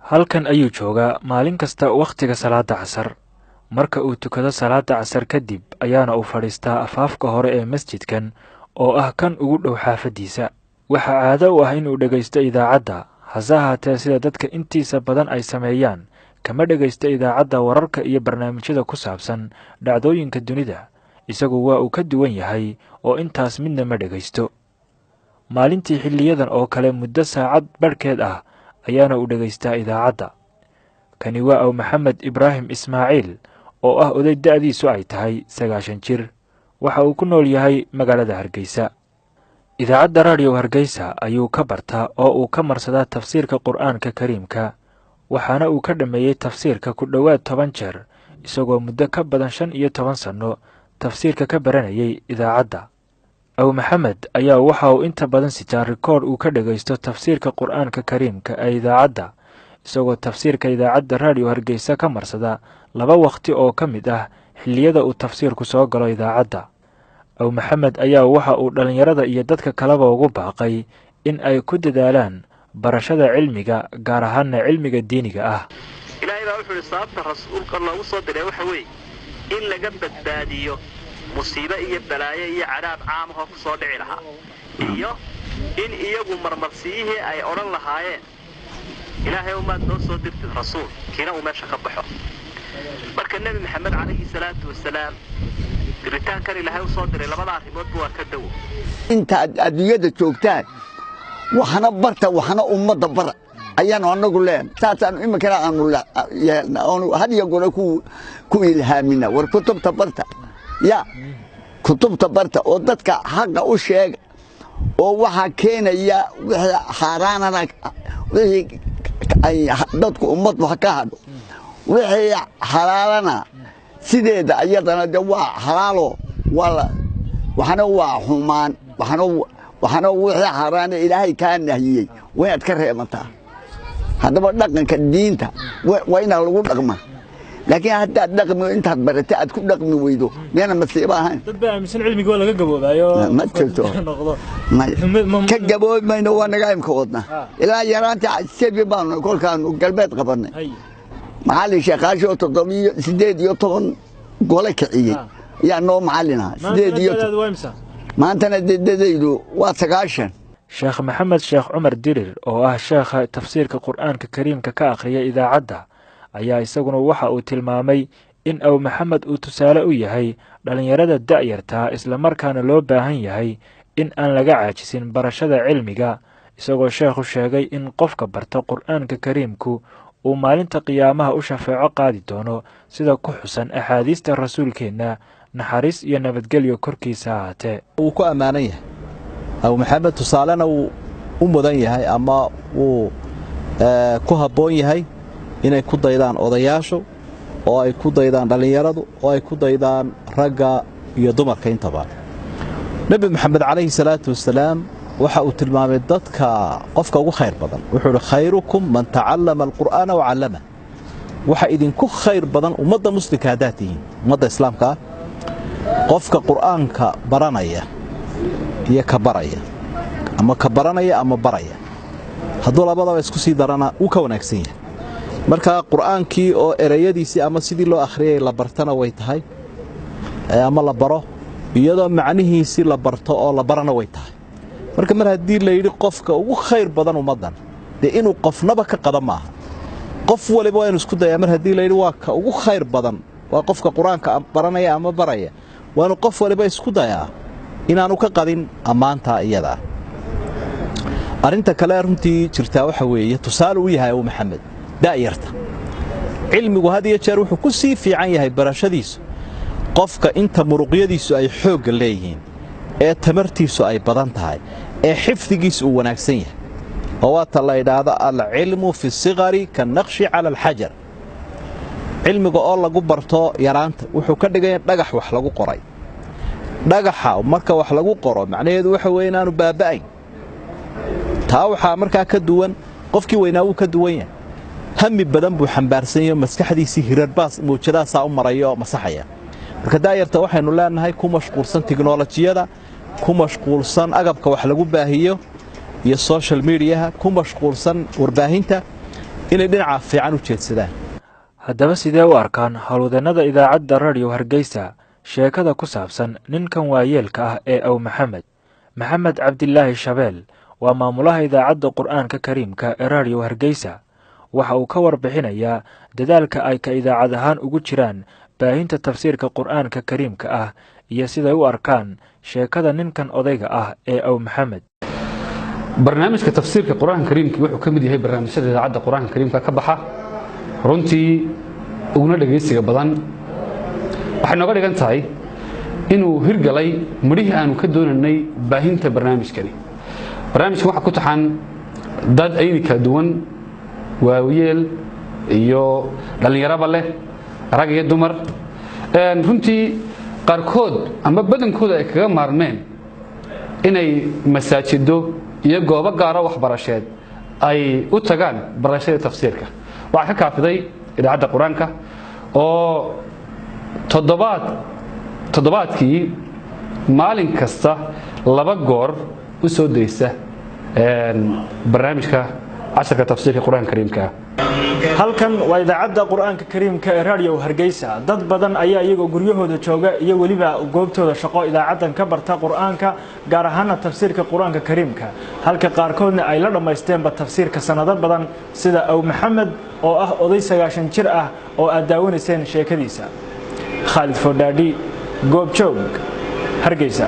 Halkan ayuu joogaa maalin kasta wakhtiga salaada casar. Marka uu tukado salaada casar kadib ayaana uu fadhiistaa afaafka hore ee masjidkan oo ah kan ugu dhow xaafaddiisa. Waxaa caado u ah inuu dhegaysto idaacadda, hase ahaatee sida dadka intiisa badan ay sameeyaan, kama dhegaysto idaacadda wararka iyo barnaamijyada ku saabsan dhacdooyinka dunida. Isagu waa uu ka duwan yahay oo intaas midna ma dhegaysto. Maalintii xilliyadan oo kale muddo saacad barhkeed ah ayaana uu dhegaystaa idaacadda. Kani waa Aw Maxamed Ibraahim Ismaaciil oo ah oday da'diisu ay tahay 90 jir. Waxa uu ku nool yahay magaalada Hargeysa. Idaacadda Raadiyo Hargeysa ayuu ka bartaa oo uu ka marsadaa tafsiirka Qur'aanka Kariimka, waxaana uu ka dhammeeyey tafsiirka ku dhowaad 10 jeer, isagoo muddo ka badan 15 sanno tafsiirka ka baranayay idaacadda. Aw Maxamed ayaa waxa uu inta badan sitaa rikoodh uu ka dhegaysto tafsiirka Qur'aanka Kariimka ee idaacadda, isagoo tafsiirka idaacadda Raadiyo Hargeysa ka marsada laba wakhti oo ka mid ah xilliyada uu tafsiirku soo galo idaacadda. Aw Maxamed ayaa waxa uu dhallinyarada iyo dadka kaleba ugu baaqay in ay ku dadaalaan barashada cilmiga, gaar ahaana cilmiga diiniga ah. Ilaahay baa wuxuu yidhi sababta rasuulka loogu soo diray waxa weeye in laga badbaadiyo musiibo iyo balaayo iyo cadaab caamahoo ku soo dhici lahaa, iyo in iyagu marmarsiyihii ay odhan lahaayeen Ilaahay umaad noo soo dirtid rasuul kiina uu meesha ka baxo. Marka Nebi Maxamed calayhi salaatu wasalaam diritaankan Ilaahay u soo diray labada arrimoodba waa ka dawo. Intaad adduunyada joogtaan waxna barta, waxna ummadda bara ayaanu anagu leen. Saasaanu iminkana aanu yeelna oonu had iyo goor ku ilhaamina, war kutubta barta, ya kutubta barta oo dadka xaqa u sheega, oo waxaa keenaya wixii xaaraanana, wixii ay dadku ummaddu ha ka hadho, wixii xalaalana sideeda iyadana de waa xalaalo, waa waxna waa xumaan, waxna wixii xaaraana Ilaahay kaa nahiyey waa inaad ka reebantaa. Haddaba dhaqanka diinta waa inaa lagu dhaqma, laakiin haddaad dhaqmi intaad baratay aad ku dhaqmi weydo miyana masiibo ahayn? Dad baa aaminsan cilmiga waa laga gaboobaayo. Ma jirto, ka gaboobi mayno, waa naga imka wadna ilaa yaraanta sebi baanu kolkaanu galbeed qabannay. Macallin Sheekaashi oo 7 18 gole kiciyey ayaa noo macallin ahaa. Sideed iyo maantana dedadaydu waa 90. Sheekh Maxamed Sheekh Cumar Dirir oo ah sheekha tafsiirka Qur'aanka Kariimka ka akhriya idaacadda ayaa isaguna waxa uu tilmaamay in Aw Maxamed uu tusaale u yahay dhallinyarada da'yartaa, islamarkaana loo baahan yahay in aan laga caajisin barashada cilmiga, isagoo sheekhu sheegay in qofka barta Qur'aanka Kariimku uu maalinta qiyaamaha u shafeeco qaadi doono, sida ku xusan axaadiista rasuulkeenna, naxariis iyo nabadgelyo korkiisa ahaatee. Wuu ku ammaanan yahay Abu Maxamed, tusaalena wuu u mudan yahay ama wuu ku habboon yahay inay ku daydaan odayaashu oo ay ku daydaan dhallinyaradu oo ay ku daydaan ragga iyo dumarka intaba. Nebi Maxamed calayhi salaatu wasalaam waxa uu tilmaamay dadka qofka ugu khayr badan, wuxuu uhi khayrukum man tacallama alqur'aana wa callama. Waxa idinku khayr badan ummadda muslimka haddaad tihiin, ummadda islaamka ah, qofka qur'aanka baranaya iyo ka baraya, ama ka baranaya ama baraya. Hadduu labadaba isku sii darana wuu ka wanaagsan yahay. Marka qur'aankii oo ereyadiisii ama sidii loo akhriyay la bartana way tahay ama la baro, iyadoo macnihiisii la barto oo la barana way tahay. Marka mar haddii la yidhi qofka ugu khayr badan ummaddan, dee inuu qofnaba ka qada maaha, qof waliba waa inu isku dayaa. Mar haddii la yidhi waa ka ugu khayr badan waa qofka qur-aanka baranaya ama baraya, waa inuu qof waliba isku dayaa inaanu ka qadin ammaantaa iyadaa. Arrinta kale runtii jirtaa waxa weeye tusaale u yahay Abu Maxamed da'yarta. Cilmigu had iyo jeer wuxuu ku sii fiican yahay barashadiisu qofka inta muruqyadiisu ay xoogga leeyihiin, ee tamartiisu ay badan tahay, ee xifdigiisu uu wanaagsan yahay, oo waata la idhaahdo alcilmu fi sigari kanaqshi cala alxajar. Cilmiga oo lagu barto yaraanta wuxuu ka dhigaya dhagax wax lagu qoray. Dhagaxa marka wax lagu qoro macnaheedu waxa weeye inaanu baaba'ayn. Taa waxaa markaa ka duwan qofkii weynaa, wuu ka duwan yahay, hami badan buu xambaarsan yahay, maskaxdiisii hirarbaas mawjadaasaa u maraya oo masaxaya. Marka daayarta waxaynu leenahay ku mashquulsan tiknolojiyada, ku mashquulsan agabka wax lagu baahiyo iyo social mediaha, ku mashquulsan warbaahinta, inay dhinaca fiican u jeedsadaan. Haddaba sidee u arkaan howlwadeennada idaacadda Radio Hargeysa sheekada ku saabsan ninkan waayeelka ah ee Aw Maxamed? Maxamed Cabdilaahi Shabeel waa maamulaha idaacadda Qur'aanka Kariimka ee Radio Hargeysa. Waxa uu ka warbixinayaa dadaalka ay ka idaacad ahaan ugu jiraan baahinta tafsiirka Qur'aanka Kariimka ah iyo siday u arkaan sheekada ninkan odayga ah ee Aw Maxamed. Barnaamijka tafsiirka Qur-aanka Kariimka wuxuu ka mid yahay barnaamijyada idaacadda Qur-aanka Kariimka ka baxa runtii uguna dhegaysiga badan. Waxay nooga dhigan tahay inuu hirgalay midhihii aanu ka doonaynay baahinta barnaamijkani. Barnaamijkan waxaa ku taxan dad ayni kala duwan, waawiyeel iyo dhallinyaraba leh, rag iyo dumar, runtii qaarkood ama badankooda ay kaga maarmeen inay masaajido iyo goobo gaaro waxbarasheed ay u tagaan barashada tafsiirka. Waxaa ka kaafiday idaacadda Qur-aanka oo toddobaad toddobaadkii maalin kasta 2 goor u soo daysa barnaamijka casharka tafsiirka Qur-aanka Kariimka. Halkan waa idaacadda Qur-aanka Kariimka ee Radio Hargeysa. Dad badan ayaa iyagoo guryahooda jooga iyo weliba goobtooda shaqo idaacaddan ka barta Qur-aanka, gaar ahaana tafsiirka Qur-aanka Kariimka, halka qaarkoodna ay la dhammaysteenba tafsiirka sannado badan, sida Aw Maxamed oo ah oday 90 jir ah oo aad daawanayseen sheekadiisa. Khaalid Fodhaadhi, Goobjoog, Hargeysa.